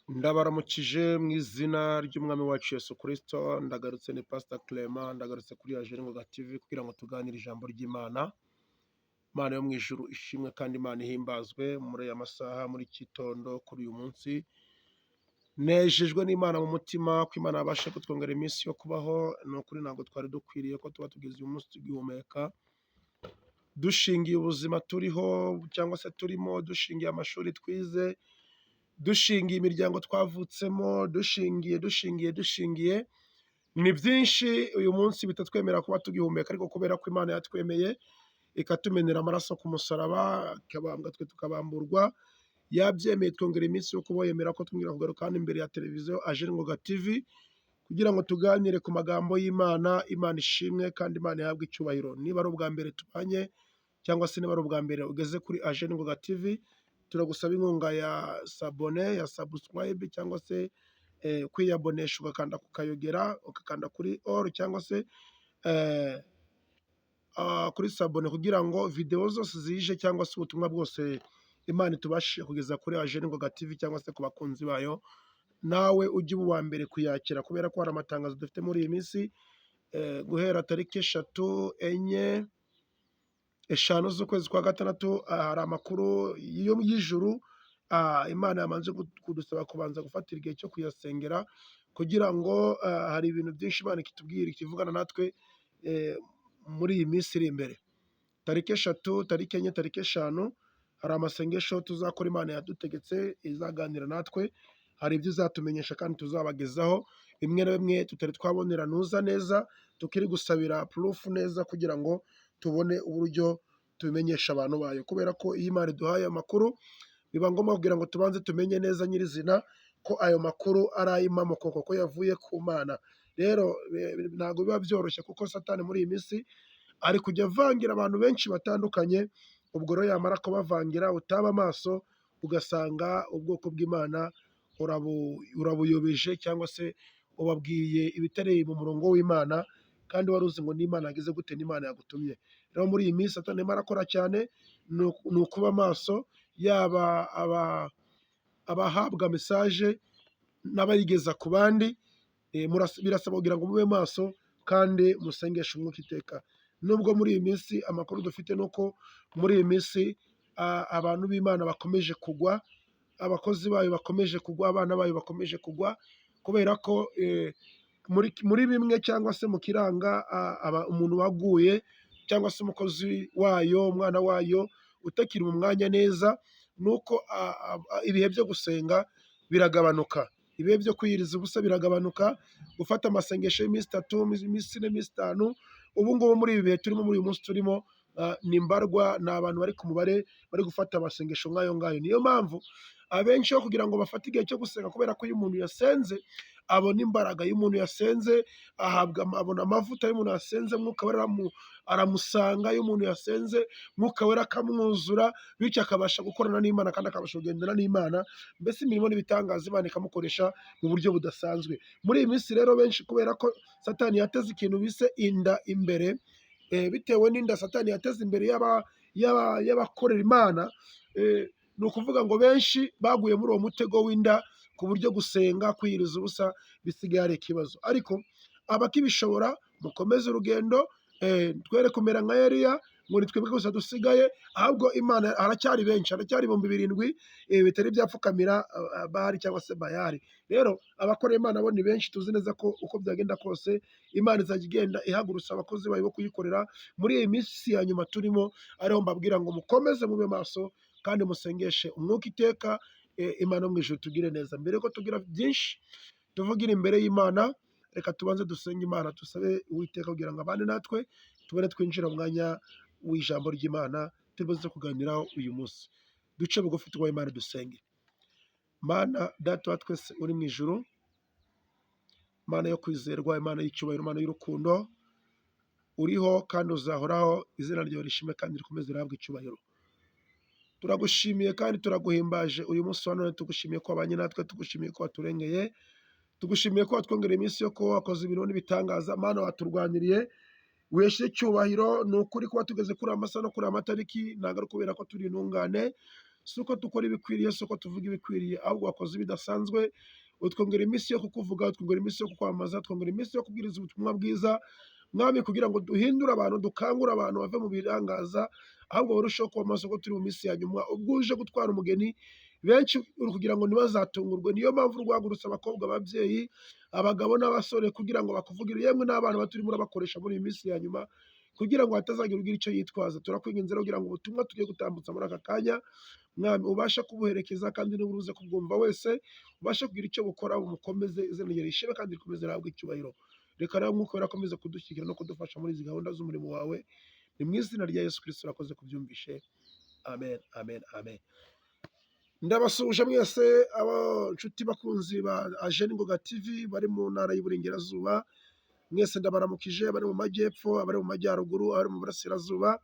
Ndabaramukije mu izina ry'Umwami wacu Yesu Kristo, ndagarutse ni Pastor Clement, ndagarutse kuri Ajeningoga TV kugira ngo tuganire ijambo ry'Imana. Imana yo mu ijuru ishimwe kandi Imana ihimbazwe muri aya masaha, muri iki gitondo, kuri uyu munsi. Nejejwe n'Imana mu mutima ko Imana yabasha kutwongera iminsi yo kubaho, ni ukuri ntabwo twari dukwiriye ko tuba tugeze uyu munsi tugihumeka. Dushingiye ubuzima turiho cyangwa se turimo, dushingiye amashuri twize, dushingiye imiryango twavutsemo, dushingiye, dushingiye, dushingiye, ni byinshi uyu munsi bitatwemerera kuba tugihumeka, ariko kubera ko Imana yatwemeye ikatumenera amaraso ku musaraba, ikabambwa twe tukabamburwa, yabyemeye twongera iminsi yo kubaho, yemera ko twongera kugaruka hano imbere ya televiziyo Ajeningoga TV kugira ngo tuganire ku magambo y'Imana. Imana ishimwe kandi Imana ihabwe icyubahiro. Niba ari ubwa mbere tubanye cyangwa se niba ari ubwa mbere ugeze kuri Ajeningoga TV, turagusaba inkunga ya s'abonner, ya subscribe cyangwa se kwiyabonesha, ugakanda ku kayogera, ugakanda kuri all cyangwa se kuri s'abonner kugira ngo videwo zose zije cyangwa se ubutumwa bwose Imana itubashije kugeza kuri Ajeningoga TV cyangwa se ku bakunzi bayo, nawe ujye uba uwa mbere kuyakira, kubera ko hari amatangazo dufite muri iyi minsi guhera tariki 3, 4, 5 z'ukwezi kwa gatandatu. Hari amakuru y'ijuru Imana yabanje kudusaba kubanza gufatira igihe cyo kuyasengera, kugira ngo hari ibintu byinshi Imana ikitubwira, ikivugana natwe muri iyi minsi iri imbere. Tariki 3, tariki 4, tariki 5, hari amasengesho tuzakora Imana yadutegetse, izaganira natwe, hari ibyo izatumenyesha kandi tuzabagezaho, bimwe na bimwe tutari twabonera nuza neza, tukiri gusabira proof neza kugira ngo tubone uburyo tubimenyesha abantu bayo, kubera ko iyo Imana iduhaye amakuru biba ngombwa kugira ngo tubanze tumenye neza nyirizina ko ayo makuru ari ay'impamo koko, ko yavuye ku Mana. Rero ntabwo biba byoroshye, kuko Satani muri iyi minsi ari kujya avangira abantu benshi batandukanye. Ubwo rero yamara kubavangira, utaba amaso, ugasanga ubwoko bw'Imana urabuyobeje cyangwa se ubabwiye ibitari mu murongo w'Imana, kandi wari uzi ngo n'Imana yagize gute, n'Imana yagutumye. Rero muri iyi minsi Satani arimo arakora cyane, ni ukuba maso, yaba abahabwa message n'abayigeza ku bandi, birasaba kugira ngo mube maso kandi musengeshe umwuka iteka. Nubwo muri iyi minsi amakuru dufite ni uko muri iyi minsi abantu b'Imana bakomeje kugwa, abakozi bayo bakomeje kugwa, abana bayo bakomeje kugwa, kubera ko muri bimwe cyangwa se mu kiranga umuntu waguye cyangwa se umukozi wayo, umwana wayo utakiri mu mwanya neza, ni uko ibihe byo gusenga biragabanuka, ibihe byo kwiyiriza ubusa biragabanuka, gufata amasengesho y'iminsi 3, iminsi 4, iminsi 5, ubu ngubu muri ibi bihe turimo, muri uyu munsi turimo, ni mbarwa, ni abantu bari ku mubare bari gufata amasengesho nk'ayo ngayo. Niyo mpamvu abenshi aho kugira ngo bafate igihe cyo gusenga, kubera ko iyo umuntu yasenze abona imbaraga, iyo umuntu yasenze ahabwa, abona amavuta, iyo umuntu yasenze Mwuka Wera aramusanga, iyo umuntu yasenze Mwuka Wera akamwuzura, bityo akabasha gukorana n'Imana kandi akabasha kugendana n'Imana, mbese imirimo n'ibitangaza Imana ikamukoresha mu buryo budasanzwe. Muri iyi minsi rero benshi, kubera ko Satani yateze ikintu bise inda imbere, bitewe n'inda Satani yateze imbere y'abakorera Imana, ni ukuvuga ngo benshi baguye muri uwo mutego w'inda, ku buryo gusenga, kwiyiriza ubusa bisigaye ari ikibazo. Ariko abakibishobora mukomeze urugendo, twere kumera nka Eliya ngo ni twebwe gusa dusigaye, ahubwo Imana haracyari benshi, haracyari 7000 bitari byapfukamira Bahari cyangwa se Bayari. Rero abakorera Imana bo ni benshi, tuzi neza ko uko byagenda kose Imana izajya igenda ihagurutsa abakozi bayo bo kuyikorera muri iyi minsi ya nyuma turimo, ariho mbabwira ngo mukomeze mube maso kandi musengeshe umwuka iteka. Imana yo mu ijuru tugire neza. Mbere yuko tugira byinshi tuvugira imbere y'Imana, reka tubanze dusenge Imana, dusabe Uwiteka kugira ngo abane natwe, tubone twinjira mu mwanya w'ijambo ry'Imana turi buze kuganiraho uyu munsi. Duce bugufi tubahe Imana, dusenge. Mana Data wa twese uri mu ijuru, Mana yo kwizerwa, Imana y'icyubahiro, Imana y'urukundo, uriho kandi uzahoraho, izina ryawe rishimwe kandi rikomeze rihabwe icyubahiro. Turagushimiye kandi turaguhimbaje uyu munsi wa none, tugushimiye ko wabanye natwe, tugushimiye ko waturengeye, tugushimiye ko watwongereye iminsi yo kuba, wakoze ibintu n'ibitangaza. Mana waturwaniriye, weshe icyubahiro. Ni ukuri kuba tugeze kuri aya masaha no kuri aya matariki ntabwo ari ukubera ko turi intungane. Si uko dukora ibikwiriye, si uko tuvuga ibikwiriye, ahubwo wakoze ibidasanzwe. Utwongera iminsi yo kukuvuga, utwongera iminsi yo kukwamamaza, twongera iminsi yo kubwiriza ubutumwa bwiza, Mwami, kugira ngo duhindure abantu, dukangure abantu bave mu birangaza, ahubwo barusheho kuba maso ko turi mu minsi ya nyuma, ubwo uje gutwara umugeni benshi uri kugira ngo ntibazatungurwe. Niyo mpamvu rwagurutse abakobwa, ababyeyi, abagabo n'abasore kugira ngo bakuvugire, yemwe n'abana bato urimo urabakoresha muri iyi minsi ya nyuma, kugira ngo hatazagira ugira icyo yitwaza. Turakwinginze rero kugira ngo ubutumwa tugiye gutambutsa muri aka kanya, Mwami, ubashe kubuherekeza, kandi niba uruze kubwumva wese ubashe kugira icyo bukora, bumukomeze, izina ryawe rishime kandi rikomeze rihabwe icyubahiro. Reka rero Mwuka Wera akomeze kudushyigikira no kudufasha muri izi gahunda z'umurimo wawe. Ni mu izina rya Yesu Kristo urakoze kubyumvishe. Amen, amen, amen. Ndabasuhuje mwese abo nshuti bakunzi ba Ajeni Ngoga TV bari mu ntara y'Iburengerazuba, mwese ndabaramukije, abari mu majyepfo, abari mu majyaruguru, abari mu burasirazuba,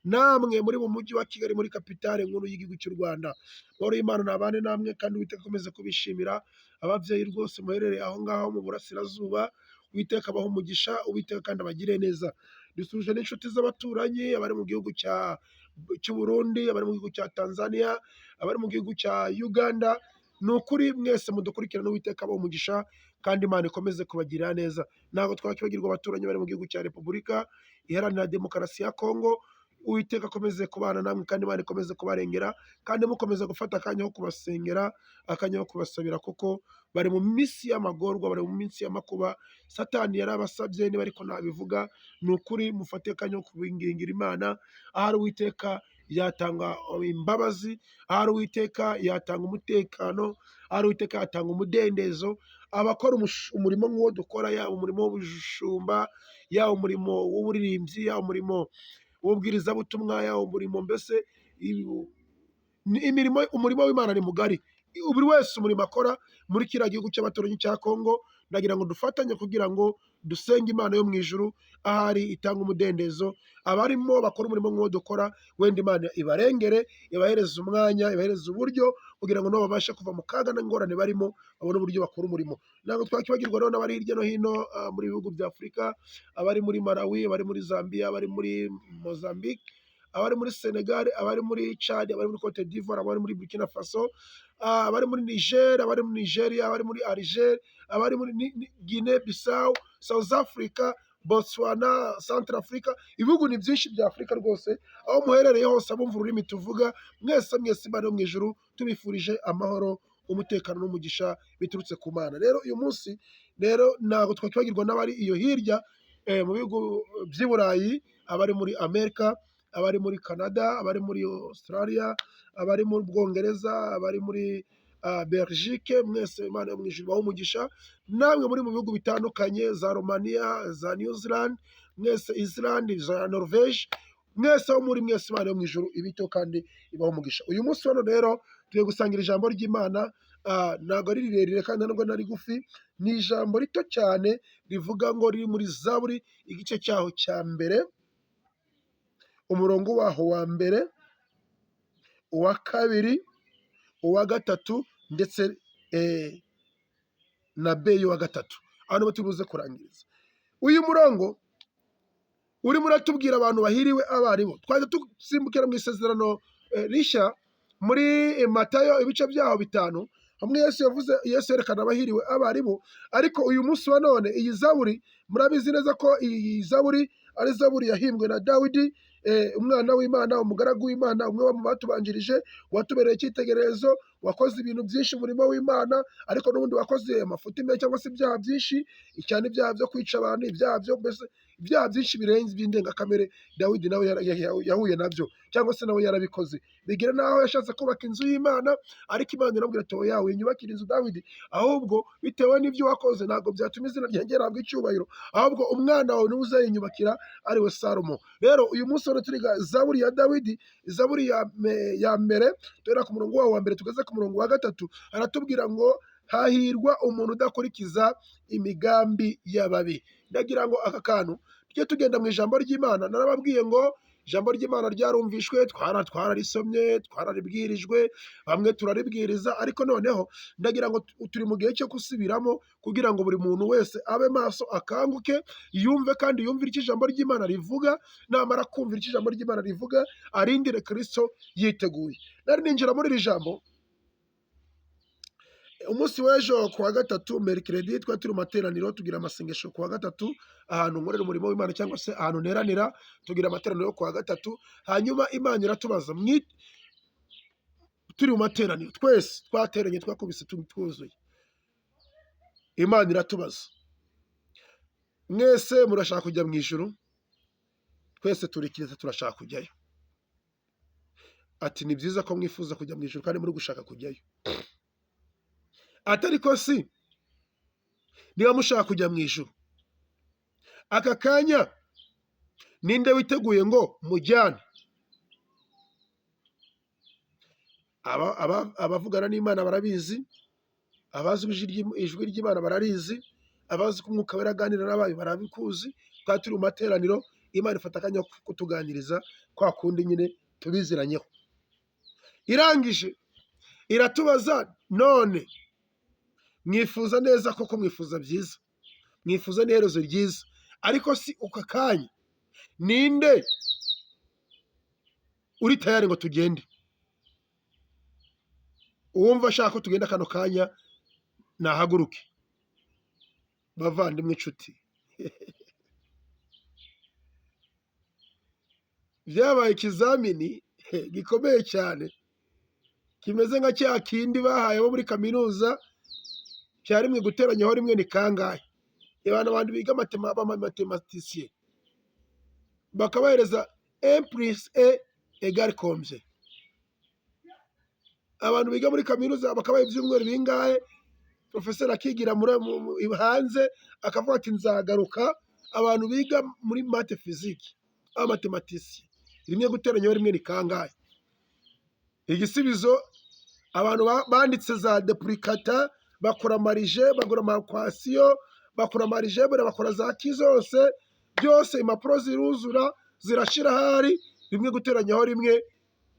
namwe muri mu mujyi wa Kigali, muri kapitale nkuru y'igihugu cy'u Rwanda. Amahoro y'Imana nabane namwe, kandi Uwiteka akomeze kubishimira. Ababyeyi rwose muherereye aho ngaho mu burasirazuba, Uwiteka abahe umugisha, Uwiteka kandi abagire neza. Dusuhuje n'inshuti z'abaturanyi, abari mu gihugu cy'u Burundi, abari mu gihugu cya Tanzania, abari mu gihugu cya Uganda. Ni ukuri mwese mudukurikirana, Uwiteka abahe umugisha kandi Imana ikomeze kubagirira neza. Ntabwo twakibagirwa abaturanyi bari mu gihugu cya Repubulika Iharanira Demokarasi ya Kongo. Uwiteka akomeze kubana namwe kandi Imana ikomeze kubarengera, kandi mukomeza gufata akanya ko kubasengera, akanya ko kubasabira, kuko bari mu minsi y'amagorwa, bari mu minsi y'amakuba. Satani yarabasabye, niba ariko nabivuga. Ni ukuri mufate akanya ko kubingingira Imana. Ahari Uwiteka yatanga imbabazi, ahari Uwiteka yatanga umutekano, ahari Uwiteka yatanga umudendezo. Abakora umurimo nk'uwo dukora, yaba umurimo w'ubushumba, yaba umurimo w'uburirimbyi, yaba umurimo w'ubwirizabutumwa, yaba umurimo mbese imirimo, umurimo w'Imana ni mugari. Buri wese umurimo akora muri kiriya gihugu cy'abaturanyi cya Kongo, ndagira ngo dufatanye kugira ngo dusenge Imana yo mu ijuru, ahari itanga umudendezo. Abarimo bakora umurimo nk'uwo dukora, wenda Imana ibarengere, ibahereze umwanya, ibahereze uburyo kugira ngo nabo babashe kuva mu kaga n'ingorane barimo, babone uburyo bakora umurimo. Ntabwo twakibagirwa rero n'abari hirya no hino muri bihugu bya Afurika, abari muri Malawi, abari muri Zambia, abari muri Mozambique, abari muri Senegal, abari muri Chad, abari muri Cote d'Ivoire, abari muri Burkina Faso, abari muri Niger, abari muri Nigeria, abari muri Alger, abari muri Guinea Bissau, South Africa, Botswana, Central Africa. Ibihugu ni byinshi bya Afurika rwose. Aho muherereye hose, abumva ururimi tuvuga, mwese mwese, Imana yo mu ijuru tubifurije amahoro, umutekano n'umugisha biturutse ku Mana. Rero uyu munsi rero ntabwo twakwibagirwa n'abari iyo hirya mu bihugu by'i Burayi, abari muri Amerika, abari muri Canada, abari muri Australia, abari mu Bwongereza, abari muri Belgique, mwese Imana yo mu ijuru ibahe umugisha. Namwe muri mu bihugu bitandukanye, za Romania, za New Zealand, mwese Iceland, za Norvege, mwese aho muri mwese, Imana yo mu ijuru ibiteho kandi ibahe umugisha. Uyu munsi hano rero tugiye gusangira ijambo ry'Imana, ntabwo ari rirerire kandi ntabwo ari rigufi, ni ijambo rito cyane rivuga ngo riri muri Zaburi igice cyaho cya mbere, umurongo waho wa mbere, uwa kabiri, uwa gatatu, ndetse na B y'uwa gatatu. Aho niho turi buze kurangiriza. Uyu murongo urimo uratubwira abantu bahiriwe abo ari bo. Twajya dusimbukira mu isezerano rishya muri Matayo ibice byaho 5, hamwe Yesu yavuze, Yesu yerekana abahiriwe abo ari bo. Ariko uyu munsi wa none iyi zaburi, murabizi neza ko iyi zaburi ari zaburi yahimbwe na Dawidi, umwana w'Imana, umugaragu w'Imana, umwe mu batubanjirije, watubereye icyitegererezo, wakoze ibintu byinshi mu murimo w'Imana, ariko n'ubundi wakoze amafuti menshi cyangwa se ibyaha byinshi cyane, ibyaha byo kwica abantu, ibyaha byo mbese ibyaha byinshi birenze by'indengakamere. Dawidi nawe yahuye nabyo cyangwa se nawe yarabikoze, bigira n'aho yashatse kubaka inzu y'Imana, ariko Imana iramubwira ati: "Oya, winyubakira inzu Dawidi, ahubwo bitewe n'ibyo wakoze ntabwo byatuma izina ryanjye rihabwa icyubahiro, ahubwo umwana wawe niwe uzayinyubakira, ari we Salomo." Rero uyu munsi rero turiga zaburi ya Dawidi, zaburi ya mbere, duhera ku murongo wawo wa mbere tugeze ku murongo wa gatatu. Aratubwira ngo hahirwa umuntu udakurikiza imigambi y'ababi. Ndagira ngo aka kantu tujye tugenda mu ijambo ry'Imana. Narababwiye ngo Ijambo ry'Imana ryarumvishwe, twararisomye, twararibwirijwe, bamwe turaribwiriza, ariko noneho ndagira ngo turi mu gihe cyo gusubiramo kugira ngo buri muntu wese abe maso, akanguke, yumve kandi yumvire icyo ijambo ry'Imana rivuga. Namara kumvira icyo ijambo ry'Imana rivuga, arindire Kristo yiteguye. Nari ninjira muri iri jambo umunsi w'ejo ku wa gatatu, mercredi, twari turi mu materaniro, tugira amasengesho ku wa gatatu ahantu nkorera umurimo w'Imana cyangwa se ahantu neranira, tugira amateraniro ku wa gatatu. Hanyuma Imana iratubaza turi mu materaniro, twese twateranye, twakubise twuzuye. Imana iratubaza: "Mwese murashaka kujya mu ijuru?" Twese turikiriza, turashaka kujyayo. Ati: "Ni byiza ko mwifuza kujya mu ijuru kandi muri gushaka kujyayo." Atari ko si niba mushaka kujya mu ijuru, aka kanya ninde witeguye ngo mujyane? Abavugana n'Imana barabizi, abazi ijwi ry'Imana bararizi, abazi ko Umwuka Wera aganira n'abayo barabikuzi. Twari turi mu materaniro, Imana ifata akanya ko kutuganiriza kwa kundi nyine tubiziranyeho. Irangije iratubaza: "None mwifuza neza koko, mwifuza byiza, mwifuza n'iherezo ryiza, ariko si uka kanya ninde uri tayari ngo tugende? Uwumva ashaka ko tugenda kano kanya nahaguruke." Bavandimwe, inshuti, byabaye ikizamini gikomeye cyane, kimeze nka cya kindi bahaye abo muri kaminuza cya rimwe guteranyaho rimwe ni kangahe. Abantu biga b'amatematisiye bakabahereza un plus un égale combien? Abantu biga muri kaminuza bakabaha ibyumweru bingahe, profeseri akigira hanze akavuga ati: "Nzagaruka." Abantu biga muri maths physique, abamatematisiye, rimwe guteranyaho rimwe ni kangahe? Igisubizo, abantu banditse za duplicata, bakora marije, bakora ama équations, bakora ama algèbre, bakora za ki zose byose, impapuro ziruzura zirashira. Ahari rimwe guteranyaho rimwe,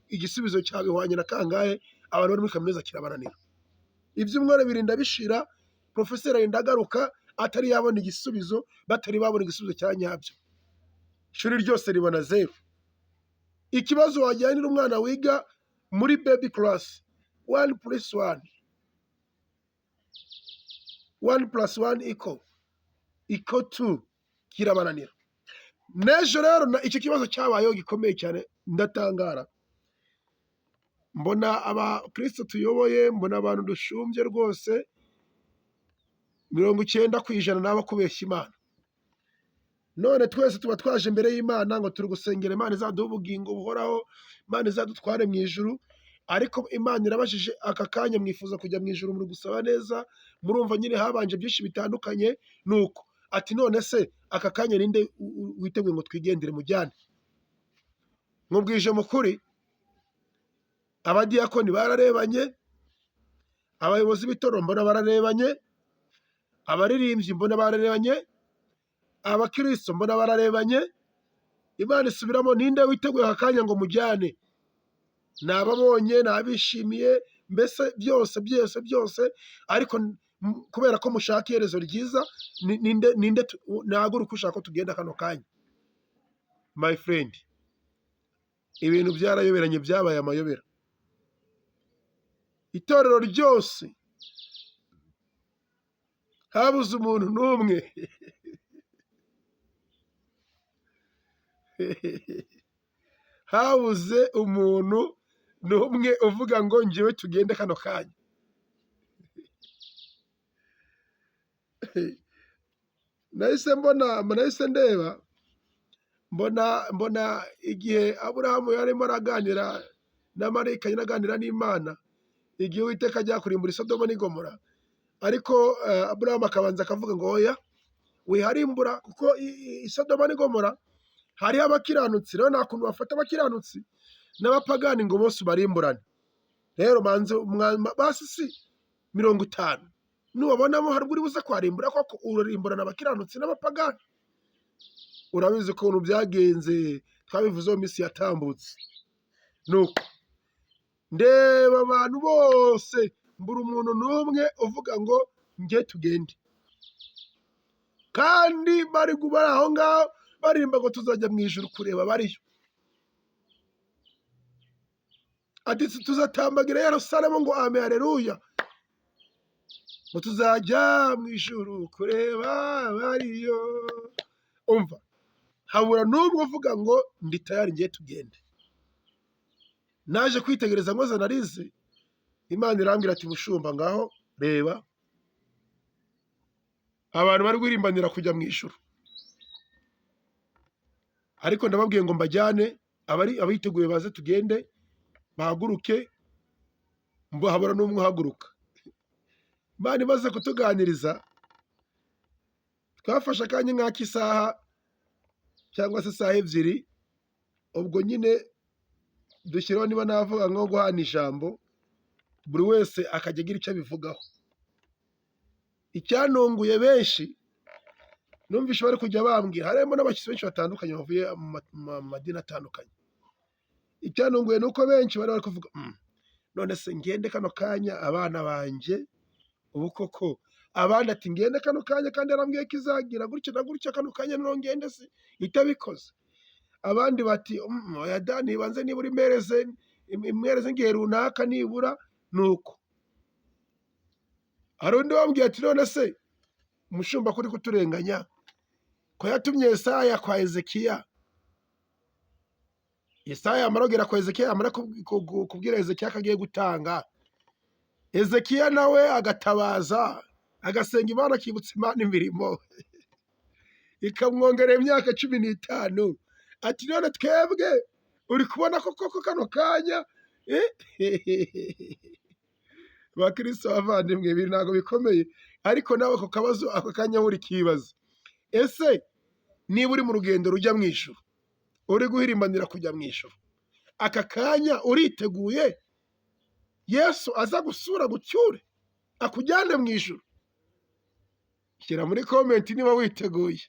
igisubizo cyabihwanye na kangahe? Abantu bari muri kaminuza kirabananira. Ibyumweru birinda bishira, profeseri arinda agaruka atari yabona igisubizo, batari babona igisubizo cya nyabyo. Ishuri ryose ribona zeru. Ikibazo wajyanira umwana wiga muri baby class, one plus one, one plus one equal two, kirabananira. N'ejo rero icyo kibazo cyabayeho gikomeye cyane. Ndatangara, mbona abakristo tuyoboye, mbona abantu dushumbye rwose, 90% ni abo kubeshya Imana. None twese tuba twaje imbere y'Imana ngo turi gusengera Imana izaduha ubugingo buhoraho, Imana izadutware mu ijuru, ariko Imana irabajije: "Aka kanya mwifuza kujya mu ijuru, muri gusaba neza." Murumva nyine habanje byinshi bitandukanye. Nuko ati: "None se aka kanya ninde witeguye ngo twigendere mujyane?" Nkubwije mu kuri, abadiyakoni bararebanye, abayobozi b'itorero mbona bararebanye, abaririmbyi mbona bararebanye, abakristo mbona bararebanye. Imana isubiramo: "Ninde witeguye aka kanya ngo mujyane?" Nababonye, nabishimiye, mbese byose byose byose, ariko kubera ko mushaka iherezo ryiza, ninde nahaguruka ushaka ko tugenda kano kanya? My friend, ibintu byarayoberanye, byabaye amayobera. Itorero ryose habuze umuntu n'umwe. Habuze umuntu n'umwe uvuga ngo: "Njyewe tugende kano kanya." Nahise mbona, nahise ndeba, mbona igihe Aburahamu yarimo araganira na marayika nyine, aganira n'Imana, igihe Uwiteka ajya kurimbura Isodoma n'Igomora, ariko Aburahamu akabanza akavuga ngo: "Oya, wiharimbura, kuko Isodoma n'Igomora hariho abakiranutsi. Rero nta kuntu bafata abakiranutsi n'abapagani ngo bose ubarimburane. Rero banze basi si 50, nubabonamo hari ubwo uri buze kwarimbura koko, urarimburana abakiranutsi n'abapagani." Urabizi ukuntu byagenze. Twabivuzeho minsi yatambutse. Nuko ndeba abantu bose, mbura umuntu n'umwe uvuga ngo njye tugende, kandi bari bari aho ngaho baririmba ngo tuzajya mu ijuru kureba bariyo. Ati tuzatambagira Yerusalemu ngo ame haleluya, ngo tuzajya mu ijuru kureba bariyo. Umva, habura n'umwe uvuga ngo ndi tayari ngiye tugende. Naje kwitegereza ngo narize, Imana irambwira ati mushumba, ngaho reba abantu bari guhirimbanira kujya mu ijuru, ariko ndababwiye ngo mbajyane, abari abiteguye baze tugende, bahaguruke. Habura n'umwe uhaguruka. Imana imaze kutuganiriza, twafashe akanya nk'ak'isaha cyangwa se isaha ebyiri, ubwo nyine dushyiraho niba navuga nko guhana ijambo, buri wese akajya agira icyo abivugaho. Icyantunguye benshi, numvise bari kujya bambwira, harimo n'abashyitsi benshi batandukanye bavuye mu madini atandukanye. Icyantunguye ni uko benshi bari bari kuvuga, none se ngende kano kanya abana banjye ubu koko? Abandi ati ngende kano kanya kandi yarambwiye ko izagira gutya na gutya, kano kanya noneho ngende se itabikoze? Abandi bati oya da, nibanze nibura imereze igihe runaka nibura. Nuko hari undi wambwiye ati none se umushumba kuri kuturenganya, ko yatumye Yesaya kwa Hezekiya, Yesaya yamara kugera kwa Hezekiya, yamara kubwira Hezekiya ko agiye gutanga, Hezekiya nawe agatabaza agasenga Imana, akibutsa Imana imirimo, ikamwongerera imyaka 15. Ati none twebwe uri kubona ko koko kano kanya? Bakristo bavandimwe, ibi ntabwo bikomeye, ariko nawe ako kabazo ako kanya uri kibaza, ese niba uri mu rugendo rujya mu ijuru, uri guhirimbanira kujya mu ijuru, aka kanya uriteguye Yesu aza gusura gucyure akujyane mu ijuru? Shyira muri komenti niba witeguye.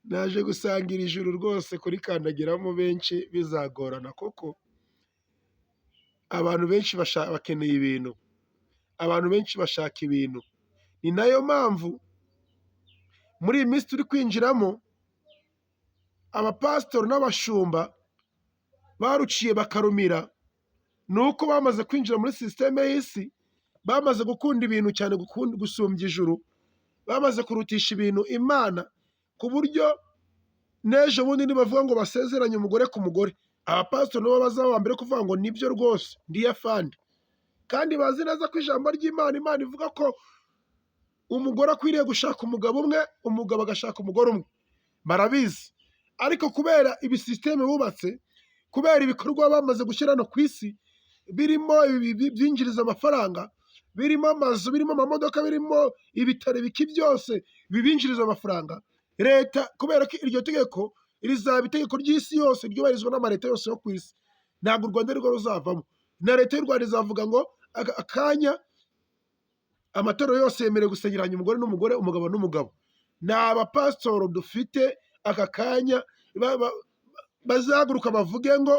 Naje gusangira ijuru rwose kurikandagiramo benshi bizagorana, kuko abantu benshi bakeneye ibintu, abantu benshi bashaka ibintu. Ni nayo mpamvu muri iyi minsi turi kwinjiramo, abapasitori n'abashumba baruciye bakarumira, ni uko bamaze kwinjira muri sisiteme y'isi, bamaze gukunda ibintu cyane gusumbya ijuru, bamaze kurutisha ibintu Imana, ku buryo n'ejo bundi nibavuga ngo basezeranye umugore ku mugore, abapasitori nibo bazaba mbere kuvuga ngo nibyo rwose ndiyafande, kandi bazi neza ko ijambo ry'Imana, Imana ivuga ko umugore akwiriye gushaka umugabo umwe, umugabo agashaka umugore umwe, barabizi. Ariko kubera ibi sisiteme bubatse, kubera ibikorwa bamaze gushyira hano ku isi, birimo byinjiriza amafaranga, birimo amazu, birimo amamodoka, birimo ibitaro, ibiki byose bibinjiriza amafaranga, leta kubera ko iryo tegeko rizaba itegeko ry'isi yose ryubahirizwa n'amaleta yose yo ku isi, ntabwo u Rwanda arirwo ruzavamo, na leta y'u Rwanda izavuga ngo akanya amatorero yose yemerewe gusengeranya umugore n'umugore, umugabo n'umugabo. Ni abapasitoro dufite aka kanya bazahaguruka bavuge ngo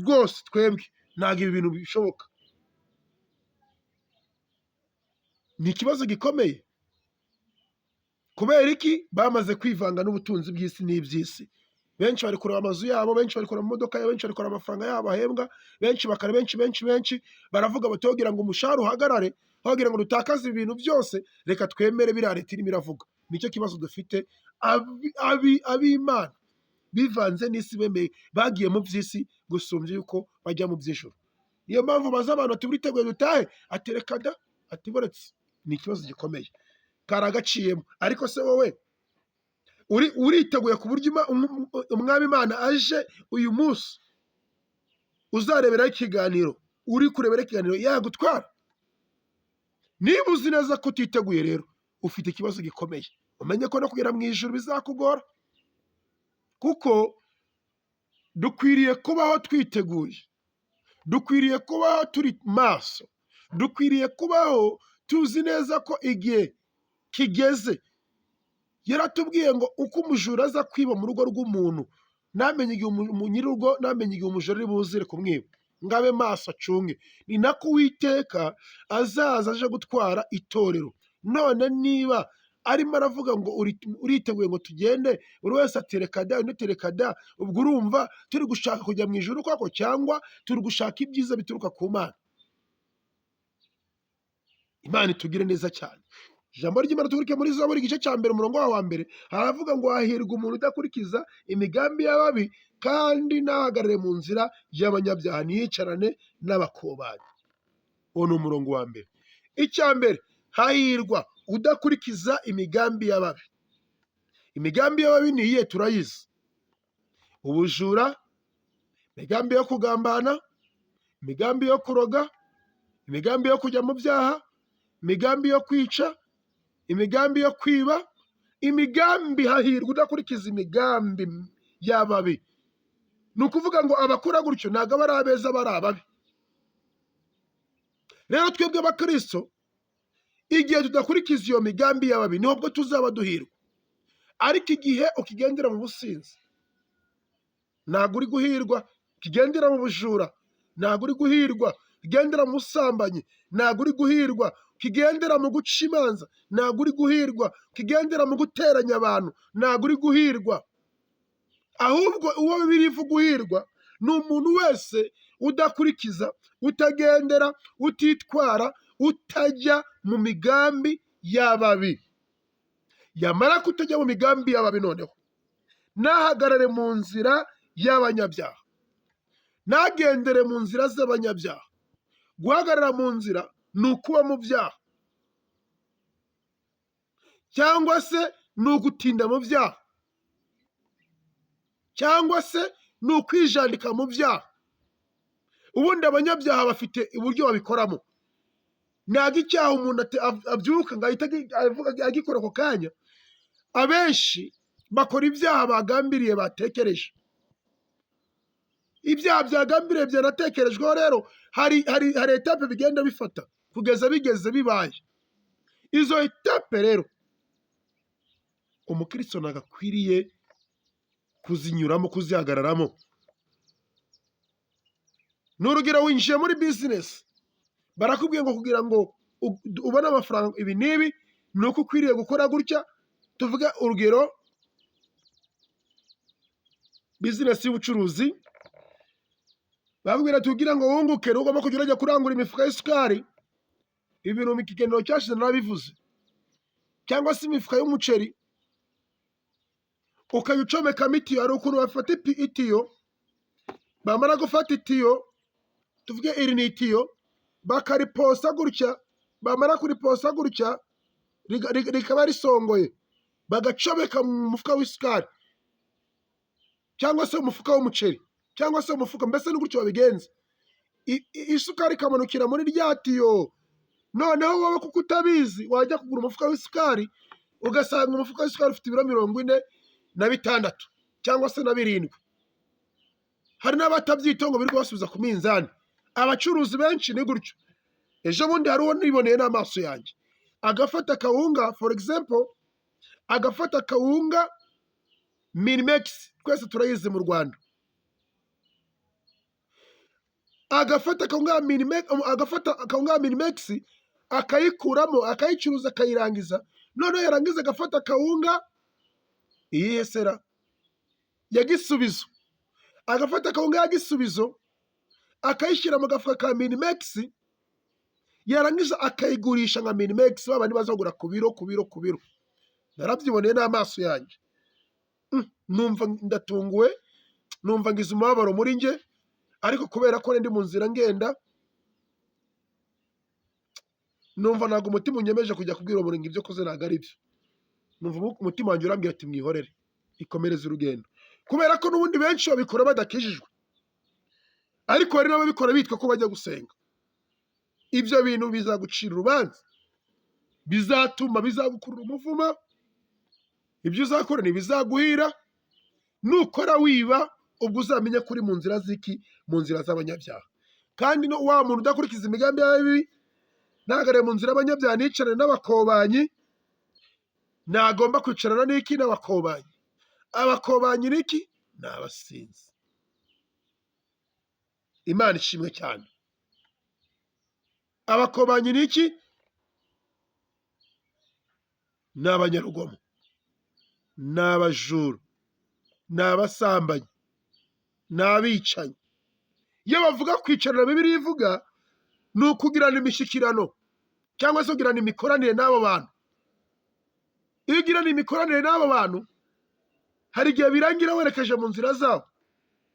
rwose twebwe ntabwo ibi bintu bishoboka. Ni ikibazo gikomeye. Kubera iki? Bamaze kwivanga n'ubutunzi bw'isi n'iby'isi. Benshi bari kureba amazu yabo, benshi bari kureba amamodoka yabo, benshi bari kureba amafaranga yabo bahembwa, benshi bakara, benshi benshi benshi baravuga bati kugira ngo umushahara uhagarare, kugira ngo dutakaze ibintu byose, reka twemere biriya leta irimo iravuga. Nicyo kibazo dufite. Ab'Imana bivanze n'isi, bemeye bagiye mu by'isi gusumbya yuko bajya mu by'ijuru. Niyo mpamvu baza abantu ati uriteguye dutahe, ati reka da, ati buretse. Ni ikibazo gikomeye karagaciyemo. Ariko se wowe uriteguye ku buryo umwami Imana aje uyu munsi uzareberaho ikiganiro, uri kurebera ikiganiro yagutwara? Niba uzi neza ko utiteguye rero ufite ikibazo gikomeye, umenye ko no kugera mu ijuru bizakugora, kuko dukwiriye kubaho twiteguye, dukwiriye kubaho turi maso, dukwiriye kubaho Tuzi neza ko igihe kigeze. Yaratubwiye ngo uko umujura aza kwiba mu rugo rw'umuntu, ntamenye igihe nyir'urugo, ntamenye igihe umujura ari buzire kumwiba, ngo abe maso acunge. Ni nako Uwiteka azaza aje gutwara itorero. None niba arimo aravuga ngo uriteguye ngo tugende, buri wese ati reka da, undi ati reka da, ubwo urumva turi gushaka kujya mu ijuru koko, cyangwa turi gushaka ibyiza bituruka ku Mana? Imana itugire neza cyane. Ijambo ry'Imana tuguruke muri Zaburi igice cya 1 umurongo wa 1, haravuga ngo hahirwa umuntu udakurikiza imigambi y'ababi, kandi ntahagarare mu nzira y'abanyabyaha, ntiyicarane n'abakobanyi. Uwo ni umurongo wa 1. Icya mbere, hahirwa udakurikiza imigambi y'ababi. Imigambi y'ababi ni iyihe? Turayizi: ubujura, imigambi yo kugambana, imigambi yo kuroga, imigambi yo kujya mu byaha, imigambi yo kwica, imigambi yo kwiba, imigambi. Hahirwa udakurikiza imigambi y'ababi. Ni ukuvuga ngo abakora gutyo ntabwo aba ari abeza, aba ari ababi. Rero twebwe abakristo, igihe tudakurikiza iyo migambi y'ababi, nibwo tuzaba duhirwa. Ariko igihe ukigendera mu businzi, ntabwo uri guhirwa. Ukigendera mu bujura, ntabwo uri guhirwa. Ukigendera mu busambanyi, ntabwo uri guhirwa. Ukigendera mu guca imanza, ntabwo uri guhirwa. Ukigendera mu guteranya abantu, ntabwo uri guhirwa. Ahubwo uwo Bibiliya ivuga guhirwa ni umuntu wese udakurikiza, utagendera, utitwara, utajya mu migambi y'ababi. Yamara kutajya mu migambi y'ababi, noneho ntahagarare mu nzira y'abanyabyaha, ntagendere mu nzira z'abanyabyaha. Guhagarara mu nzira ni ukuba mu byaha, cyangwa se ni ugutinda mu byaha, cyangwa se ni ukwijandika mu byaha. Ubundi abanyabyaha bafite uburyo babikoramo. Ntabwo icyaha umuntu abyuka ngo ahite agikora ako kanya. Abenshi bakora ibyaha bagambiriye, batekereje. Ibyaha byagambiriye, byanatekerejweho. Rero hari étape bigenda bifata kugeza bigeze bibaye. Izo étape rero umukristo ntabwo akwiriye kuzinyuramo, kuzihagararamo. Ni urugero, winjiye muri bizinesi, barakubwiye ngo kugira ngo ubone amafaranga ibi n'ibi, ni uko ukwiriye gukora gutya. Tuvuge urugero, bizinesi y'ubucuruzi, babwira tugira ngo wunguke ugomba kujya urajya kurangura imifuka y'isukari. Ibi bintu mu kiganiro cyashize narabivuze. Cyangwa se imifuka y'umuceri, ukajya ucomekamo itiyo. Hari ukuntu bafata itiyo, bamara gufata itiyo, tuvuge iri ni itiyo, bakariposa gutya, bamara kuriposa gutya rikaba risongoye, bagacomeka mu mufuka w'isukari cyangwa se umufuka w'umuceri cyangwa se umufuka, mbese ni gutyo babigenza. Isukari ikamanukira muri rya tiyo. Noneho wowe kuko utabizi, wajya kugura umufuka w'isukari, ugasanga umufuka w'isukari ufite ibiro 46 cyangwa se na 7. Hari n'abatabyitaho ngo birirwa basubiza ku minzani. Abacuruzi benshi ni gutyo. Ejo bundi hari uwo niboneye n'amaso yanjye, agafata kawunga, for example, agafata kawunga Minimex, twese turayizi mu Rwanda, agafata kawunga Minimex, agafata kawunga Minimex akayikuramo, akayicuruza, akayirangiza. Noneho yarangiza agafata kawunga iyihe sera ya Gisubizo, agafata kawunga ya Gisubizo akayishyira mu gafuka ka Minimex, yarangiza akayigurisha nka Minimex, babandi baza kugura ku biro, ku biro, ku biro. Narabyiboneye n'amaso yanjye. Numva ndatunguwe, numva ngize umubabaro muri njye. Ariko kubera ko ndi mu nzira ngenda, numva ntabwo umutima unyemeje kujya kubwira uwo muntu ngo ibyo ukoze ntabwo ari byo. Numva umutima wanjye urambwira ati mwihorere, ikomereze urugendo, kubera ko n'ubundi benshi babikora badakijijwe, ariko hari n'ababikora bitwa ko bajya gusenga. Ibyo bintu bizagucira urubanza, bizatuma bizagukurura umuvumo. Ibyo uzakora ntibizaguhira. Nukora wiba, ubwo uzamenye ko uri mu nzira z'iki? Mu nzira z'abanyabyaha. Kandi no wa muntu udakurikiza imigambi y'ababi. Ntahagarare mu nzira y'abanyabyaha, ntiyicarane n'abakobanyi. Ntagomba kwicarana n'iki? N'abakobanyi. Abakobanyi n'iki? Ni abasinzi. Imana ishimwe cyane. Abakobanyi ni iki? Ni abanyarugomo, ni abajura, ni abasambanyi, ni abicanyi. Iyo bavuga kwicarana, Bibiliya ivuga ni ukugirana imishyikirano cyangwa se kugirana imikoranire n'abo bantu. Iyo ugirana imikoranire n'abo bantu, hari igihe birangira werekeje mu nzira zabo.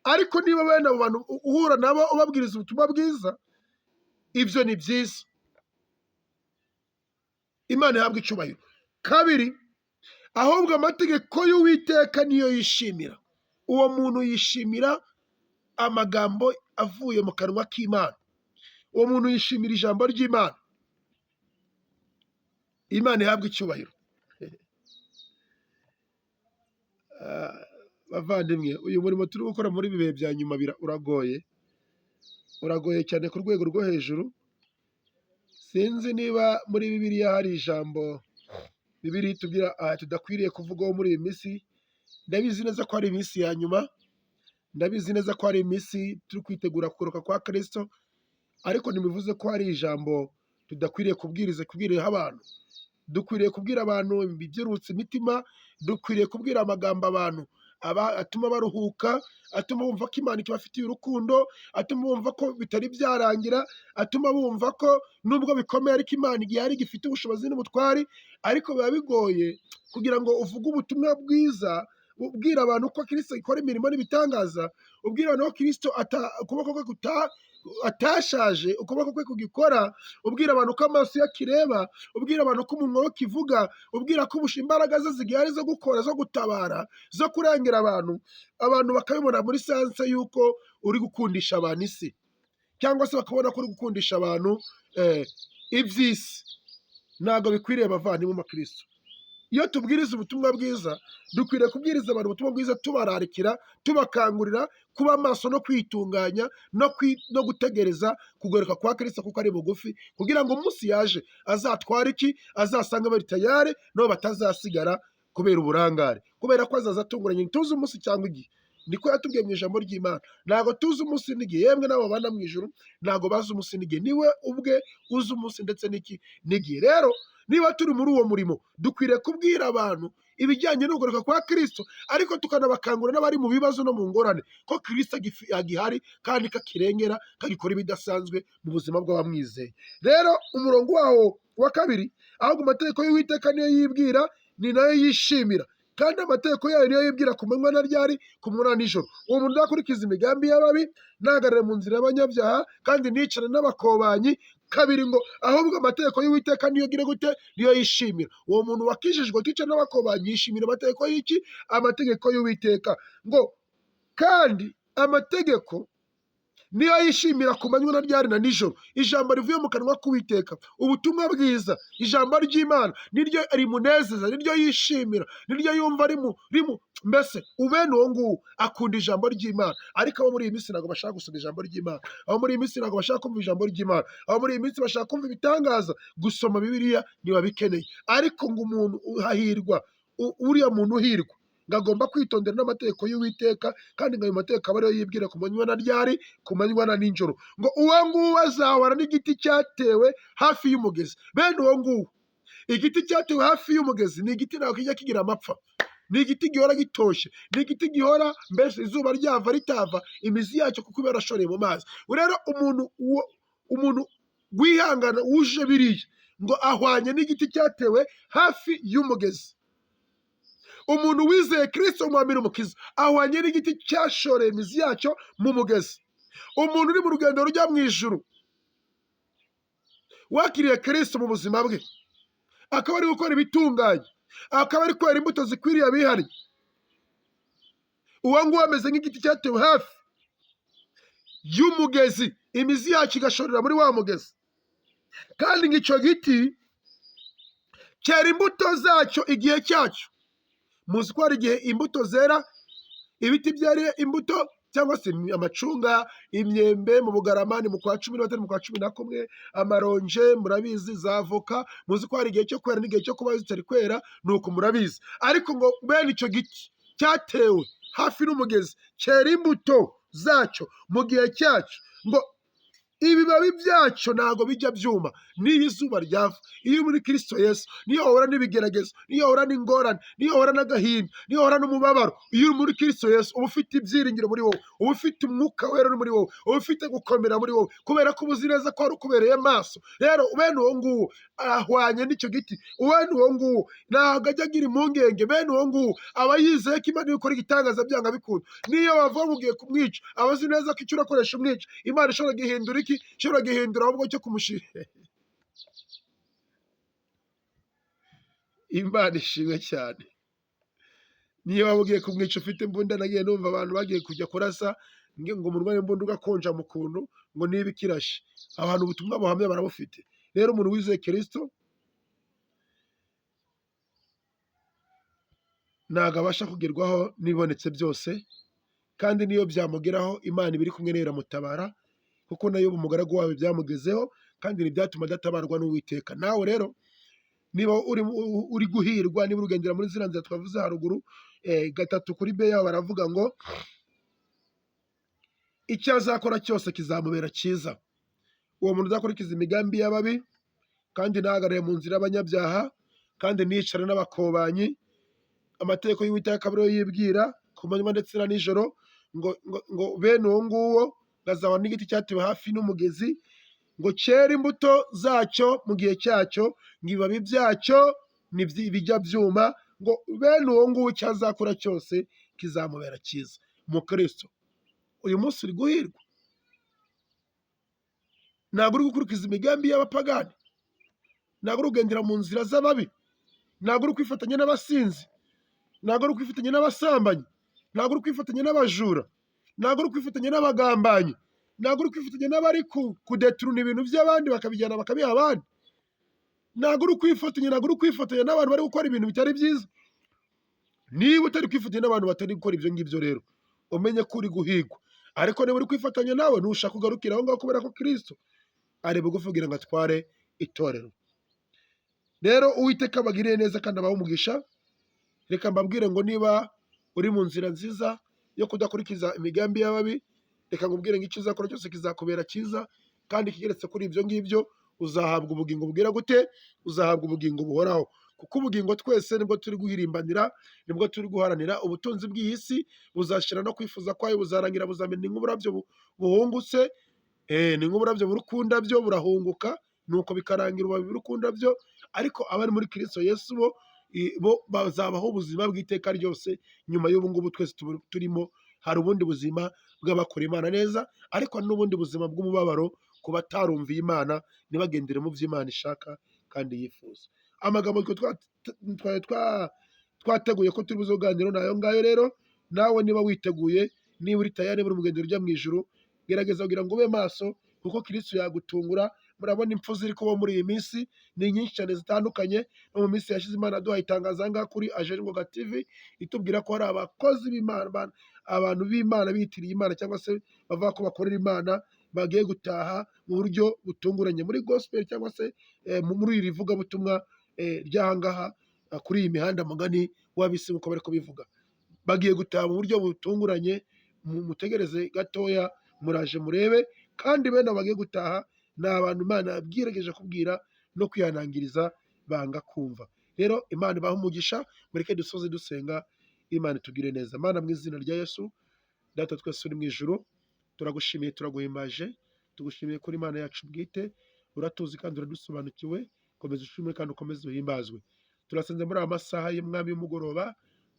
Ariko niba bene abo bantu uhura nabo ubabwiriza ubutumwa bwiza, ibyo ni byiza, Imana ihabwa icyubahiro. Kabiri, ahubwo amategeko y'Uwiteka niyo yishimira. Uwo muntu yishimira amagambo avuye mu kanwa k'Imana. Uwo muntu yishimira ijambo ry'Imana. Imana ihabwa icyubahiro. Bavandimwe, uyu murimo turi gukora muri ibi bihe bya nyuma uragoye, uragoye cyane ku rwego rwo hejuru. Sinzi niba muri Bibiliya hari ijambo Bibiliya itubwira tudakwiriye kuvugaho muri iyi minsi. Ndabizi neza ko ari iminsi ya nyuma, ndabizi neza ko ari iminsi turi kwitegura kugaruka kwa Kristo, ariko ntibivuze ko hari ijambo tudakwiriye kubwiriza, kubwiriraho abantu. Dukwiriye kubwira abantu ibyurutse imitima, dukwiriye kubwira amagambo abantu atuma baruhuka, atuma bumva ko Imana ikibafitiye urukundo, atuma bumva ko bitari byarangira, atuma bumva ko nubwo bikomeye ariko Imana igihe hari gifite ubushobozi n'ubutwari. Ariko biba bigoye kugira ngo uvuge ubutumwa bwiza, ubwira abantu ko Kristo ikora imirimo n'ibitangaza, ubwira abantu ko Kristo ukuboko kwe atashaje, ukuboko kwe kugikora, ubwira abantu ko amaso ye akireba, ubwira abantu ko umunwa we ukivuga, ubwira ko imbaraga ze zigihari zo gukora, zo gutabara, zo kurengera abantu. Abantu bakabibona muri sense y'uko uri gukundisha abantu isi, cyangwa se bakabona ko uri gukundisha abantu iby'isi. Ntabwo bikwiriye, bavandimwe Kristo. Iyo tubwiriza ubutumwa bwiza, dukwiriye kubwiriza abantu ubutumwa bwiza tubararikira, tubakangurira kuba maso no kwitunganya no gutegereza kugaruka kwa Kristo, kuko ari bugufi, kugira ngo umunsi yaje azatware iki? Azasanga bari tayari, nabo batazasigara kubera uburangare, kubera ko azaza atunguranye. Ntituzi umunsi cyangwa igihe, niko yatubwiye mu ijambo ry'Imana. Ntabwo tuzi umunsi n'igihe, yemwe n'abo babana mu ijuru ntabwo bazi umunsi n'igihe. Niwe ubwe uzi umunsi ndetse n'iki? N'igihe. Rero niba turi muri uwo murimo, dukwiriye kubwira abantu ibijyanye no kugaruka kwa Kristo, ariko tukanabakangurira n'abari mu bibazo no mu ngorane ko Kristo agihari kandi kakirengera, kagikora ibidasanzwe mu buzima bw'abamwizeye. Rero umurongo wawo wa kabiri, ahubwo amategeko y'Uwiteka niyo yibwira, ni nayo yishimira, kandi amategeko yayo niyo yibwira ku manywa na ryari? Ku manywa na nijoro. Uwo muntu udakurikiza imigambi y'ababi, ntahagarare mu nzira y'abanyabyaha, kandi nticare n'abakobanyi. Kabiri ngo ahubwo amategeko y'Uwiteka niyo agira gute? Niyo yishimira. Uwo muntu wakijijwe uticara n'abakobanyi yishimira amategeko y'iki? Amategeko y'Uwiteka. Ngo kandi amategeko niyo yishimira ku manywa na ryari? Na nijoro. Ijambo rivuye mu kanwa k'Uwiteka, ubutumwa bwiza, ijambo ry'Imana niryo rimunezeza, niryo yishimira, niryo yumva rimu rimu mbese ubene uwo nguwo akunda ijambo ry'Imana. Ariko abo muri iyi minsi ntabwo bashaka gusoma ijambo ry'Imana, abo muri iyi minsi ntabwo bashaka kumva ijambo ry'Imana, abo muri iyi minsi bashaka kumva ibitangaza. Gusoma Bibiliya ntibabikeneye. Ariko ngo umuntu uhahirwa, uriya muntu uhirwa ngo agomba kwitondera n'amategeko y'Uwiteka, kandi ngo ayo mategeko aba ariyo yibwira ku manywa na ryari? Ku manywa na nijoro. Ngo uwo nguwo azahora n'igiti cyatewe hafi y'umugezi. Bene uwo nguwo, igiti cyatewe hafi y'umugezi ni igiti ntabwo kijya kigira amapfa, ni igiti gihora gitoshye, ni igiti gihora mbese izuba ryava ritava, imizi yacyo kuko iba yarashoreye mu mazi. Rero umuntu wihangana wuje biriya ngo ahwanye n'igiti cyatewe hafi y'umugezi. Umuntu wizeye Kristo umwami n'Umukiza ahwanye n'igiti cyashoreye imizi yacyo mu mugezi. Umuntu uri mu rugendo rujya mu ijuru, wakiriye Kristo mu buzima bwe, akaba ari gukora ibitunganye, akaba ari kwera imbuto zikwiriye abihariye, uwo nguwo ameze nk'igiti cyatewe hafi y'umugezi, imizi yacyo igashorera muri wa mugezi, kandi ngo icyo giti cyera imbuto zacyo igihe cyacyo. Muzi ko hari igihe imbuto zera, ibiti byera imbuto. Cyangwa se amacunga, imyembe mu Bugarama ni mu kwa 13, mu kwa 11, amaronje murabizi, za avoka muzi ko hari igihe cyo kwera n'igihe cyo kuba zitari kwera, nuko murabizi. Ariko ngo bene icyo giti cyatewe hafi n'umugezi cyera imbuto zacyo mu gihe cyacyo, ngo ibibabi byacyo ntabwo bijya byuma niyo izuba ryava. Iyo muri Kristo Yesu, niyo wahura n'ibigeragezo, niyo wahura n'ingorane, niyo wahura n'agahinda, niyo wahura n'umubabaro, iyo uri muri Kristo Yesu uba ufite ibyiringiro muri wowe, uba ufite umwuka wera uri muri wowe, uba ufite gukomera muri wowe, kubera ko uba uzi neza ko wari ukubereye maso. Rero bene uwo nguwo ahwanye n'icyo giti, bene uwo nguwo ntabwo ajya agira impungenge, bene uwo nguwo aba yizeye ko Imana ikora igitangaza byanga bikunda. Niyo bavuga ngo ugiye kumwica, aba azi neza ko icyo urakoresha umwica, Imana ishobora guhindura iki? Ishobora guhindura ahubwo cyo kumushira. Imana ishimwe cyane. Niyo waba ugiye kumwica ufite imbunda, nagiye numva abantu bagiye kujya kurasa ngo umurwayi w'imbunda ugakonja mu kuntu ngo niba ikirashe. Abantu ubutumwa buhamye barabufite. Rero umuntu wizeye Kristo ntabwo abasha kugerwaho n'ibibonetse byose, kandi niyo byamugeraho Imana iba iri kumwe nawe iramutabara, kuko nayo umugaragu wayo byamugezeho, kandi ntibyatuma adatabarwa n'Uwiteka. Nawe rero niba uri guhirwa, niba urugendera muri ziriya nzira twavuze haruguru, 3 kuri B yabo baravuga ngo icyo azakora cyose kizamubera cyiza. Uwo muntu udakurikiza imigambi y'ababi, kandi ntahagarare mu nzira y'abanyabyaha, kandi ntiyicare n'abakobanyi, amategeko y'Uwiteka akaba ariyo yibwira ku manywa ndetse na nijoro, ngo bene uwo nguwo ngazaba n'igiti cyatewe hafi n'umugezi, ngo cyere imbuto zacyo mu gihe cyacyo, ngo ibibabi byacyo bijya byuma, ngo bene uwo nguwo icyo azakora cyose kizamubera cyiza. Mukristo, uyu munsi uri guhirwa, ntabwo uri gukurikiza imigambi y'abapagani, ntabwo uri kugendera mu nzira z'ababi, ntabwo uri kwifatanya n'abasinzi, ntabwo uri kwifatanya n'abasambanyi, ntabwo uri kwifatanya n'abajura, ntabwo uri kwifatanya n'abagambanyi, ntabwo uri kwifatanya n'abari kudeturuna ibintu by'abandi bakabijyana bakabiha abandi, ntabwo uri kwifatanya, ntabwo uri kwifatanya n'abantu bari gukora ibintu bitari byiza. Niba utari kwifatanya n'abantu batari gukora ibyo ngibyo rero, umenye ko uri guhigwa. Ariko niba uri kwifatanya nawe, ntushaka kugarukira aho ngaho, kubera ko Kristo ari bugufi kugira ngo atware itorero. Rero Uwiteka abagiriye neza kandi abahe umugisha. Reka mbabwire ngo niba uri mu nzira nziza yo kudakurikiza imigambi y'ababi, reka nkubwire ngo icyo uzakora cyose kizakubera cyiza, kandi kigeretse kuri ibyo ngibyo uzahabwa ubugingo bwira gute? Uzahabwa ubugingo buhoraho. Kuko ubugingo twese nibwo turi guhirimbanira, nibwo turi guharanira. Ubutunzi bw'iyi si buzashira no kwifuza kwayo buzarangira, buzamera nk'uburabyo buhungutse, ni nk'uburabyo buri ku ndabyo burahunguka, nuko bikarangira ububabi buri ku ndabyo. Ariko abari muri Kristo Yesu bo bazabaho ubuzima bw'iteka ryose. Nyuma y'ubu ngubu twese turimo, hari ubundi buzima bw'abakora Imana neza, ariko n'ubundi buzima bw'umubabaro ku batarumviye Imana, ntibagendere mu byo Imana ishaka kandi yifuza. Amagambo twari twateguye ko turi buze kuganira nayo ngayo. Rero nawe niba witeguye, niba uri tayari, niba uri umugenzi ujya mu ijuru, gerageza kugira ngo ube maso, kuko Kristo yagutungura. Murabona impfu ziri kuba muri iyi minsi ni nyinshi cyane zitandukanye. No mu minsi yashize Imana yaduhaye itangazo aha ngaha kuri Ajeningoga TV, itubwira ko hari abakozi b'Imana, abantu b'Imana bitiriye Imana cyangwa se bavuga ko bakorera Imana, bagiye gutaha mu buryo butunguranye muri gospel cyangwa se muri iri vugabutumwa ry'aha ngaha kuri iyi mihanda mugani w'abisi uko bari kubivuga. Bagiye gutaha mu buryo butunguranye, mutegereze gatoya, muraje murebe. Kandi bene bagiye gutaha ni abantu Imana yabwirageje kubwira no kwihanangiriza banga kumva. Rero Imana ibahe umugisha, mureke dusoze dusenga, Imana itugire neza. Mana mu izina rya Yesu, Data twese uri mu ijuru, turagushimiye, turaguhimbaje, tugushimiye kuri Imana yacu bwite, uratuzi kandi uradusobanukiwe. Komeza ushimwe kandi ukomeze uhimbazwe. Turasenze muri aya masaha y'umwami y'umugoroba,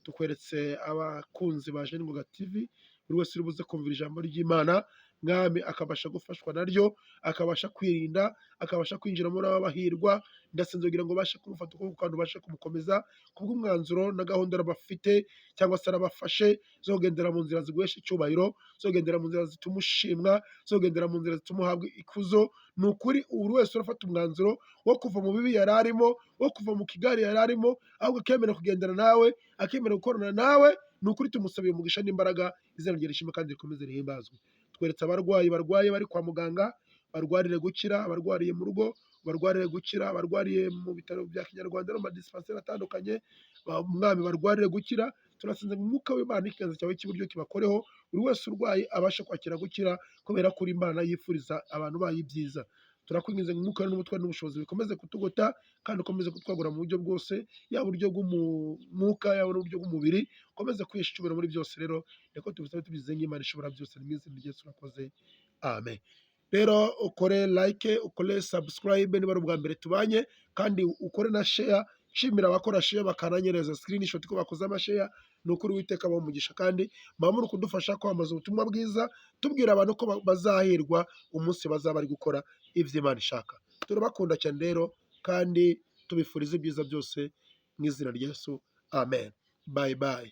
tukweretse abakunzi ba Ajeningoga TV, buri wese uri buze kumvira ijambo ry'Imana, Mwami akabasha gufashwa naryo, akabasha kwirinda, akabasha kwinjira muri aba bahirwa. Ndasenze kugira ngo ubashe kumufata ukuboko kandi ubashe kumukomeza kubw'umwanzuro na gahunda arabafite cyangwa se arabafashe zo kugendera mu nzira ziguhesha icyubahiro, zo kugendera mu nzira zituma ushimwa, zo kugendera mu nzira zituma uhabwa ikuzo. Ni ukuri buri wese urafata umwanzuro wo kuva mu bibi yari arimo, wo kuva mu kigare yari arimo, ahubwo akemera kugendana nawe, akemera gukorana nawe. Ni ukuri tumusabiye umugisha n'imbaraga, izina rye rishimwe kandi rikomeze rihimbazwe. Tweretse abarwayi barwaye bari kwa muganga, barwarire gukira, abarwariye mu rugo barwarire gukira, abarwariye mu bitaro bya kinyarwanda no mu madisipanseri atandukanye, Mwami barwarire gukira. Turasenze ngo umwuka w'Imana n'ikiganza cyawe cy'iburyo kibakoreho, buri wese urwaye abashe kwakira gukira, kubera ko uri Imana yifuriza abantu bayo ibyiza. Turakwinginze ngo umwuka n'ubutwari n'ubushobozi bikomeze kutugota kandi ukomeze kutwagura mu buryo bwose, yaba uburyo bw'umwuka, yaba n'uburyo bw'umubiri, ukomeze kwihesha icyubahiro muri byose. Rero niko tubisaba tubize nk'Imana ishobora byose, ni mu izina rya Yesu urakoze, amen. Rero ukore like, ukore subscribe niba ari ubwa mbere tubanye, kandi ukore na share. Nshimira abakora share bakananyereza screenshot ko bakoze amashare. Ni ukuri Uwiteka abahe umugisha, kandi muba muri kudufasha kwamamaza ubutumwa bwiza, tubwira abantu ko bazahirwa umunsi bazaba bari gukora ibyo Imana ishaka. Turabakunda cyane rero kandi tubifuriza ibyiza byose mu izina rya Yesu, amen. Bye bye.